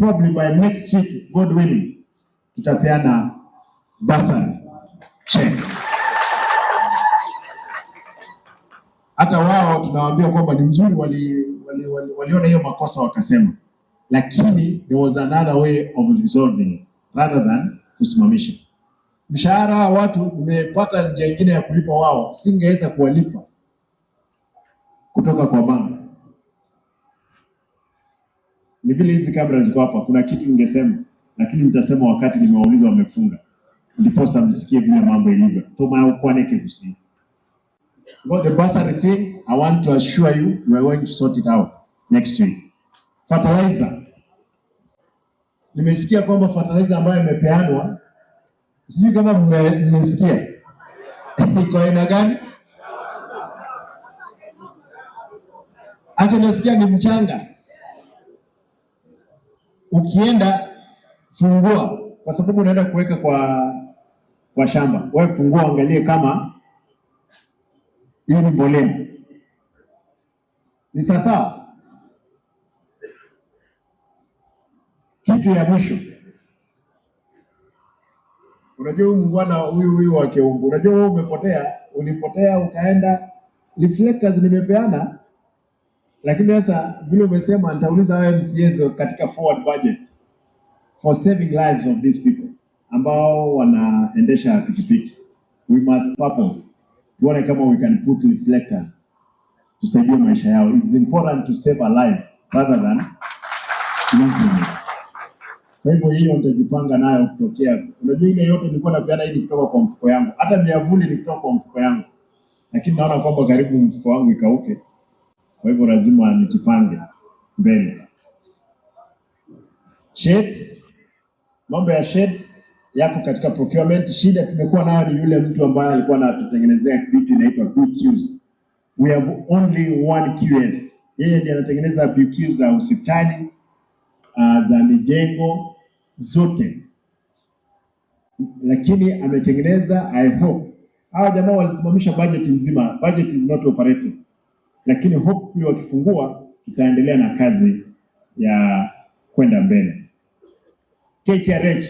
Probably by next week, God willing, tutapeana bursary checks. Hata wao tunawaambia kwamba ni mzuri, waliona wali hiyo makosa wakasema, lakini there was another way of resolving rather than kusimamisha mshahara wa watu. Nimepata njia nyingine ya kulipa wao, singeweza kuwalipa kutoka kwa bank. Ni vile hizi kamera ziko hapa, kuna kitu ningesema, lakini nitasema wakati nimewauliza wamefunga, ndiposa msikie vile mambo ilivyo. Toma ukwaneke kusi. About the bursary thing, I want to assure you we are going to sort it out next week. Fertilizer. Nimesikia kwamba fertilizer ambayo imepeanwa, sijui kama mmesikia iko aina gani? Acha nasikia ni mchanga. Ukienda fungua, kwa sababu unaenda kuweka kwa shamba, wewe fungua, angalie kama hiyo ni mbolea, ni sawasawa. Kitu ya mwisho, unajua huyu mungwana huyu wa Keumbu, unajua wewe umepotea, ulipotea ukaenda. Reflectors nimepeana, lakini sasa vile umesema, nitauliza wewe MCAs katika forward budget for saving lives of these people ambao wanaendesha pikipiki, we must purpose tuone kama we can put reflectors tusaidie maisha yao. It's important to save a life rather than losing it. Kwa hivyo hiyo nitajipanga nayo kutokea. Unajua ile yote nilikuwa napeana hii ni kutoka kwa mfuko yangu, hata miavuli ni kutoka kwa mfuko yangu, lakini naona kwamba karibu mfuko wangu ikauke. Kwa hivyo lazima nijipange mbele. Shades, mambo ya shades yako katika procurement. Shida tumekuwa nayo ni yule mtu ambaye alikuwa anatutengenezea kitu inaitwa BQs. We have only one QS. Yeye ndiye anatengeneza BQs za hospitali, za mijengo zote, lakini ametengeneza, I hope hawa jamaa walisimamisha budget nzima, budget is not operating, lakini hopefully wakifungua tutaendelea na kazi ya kwenda mbele. KTRH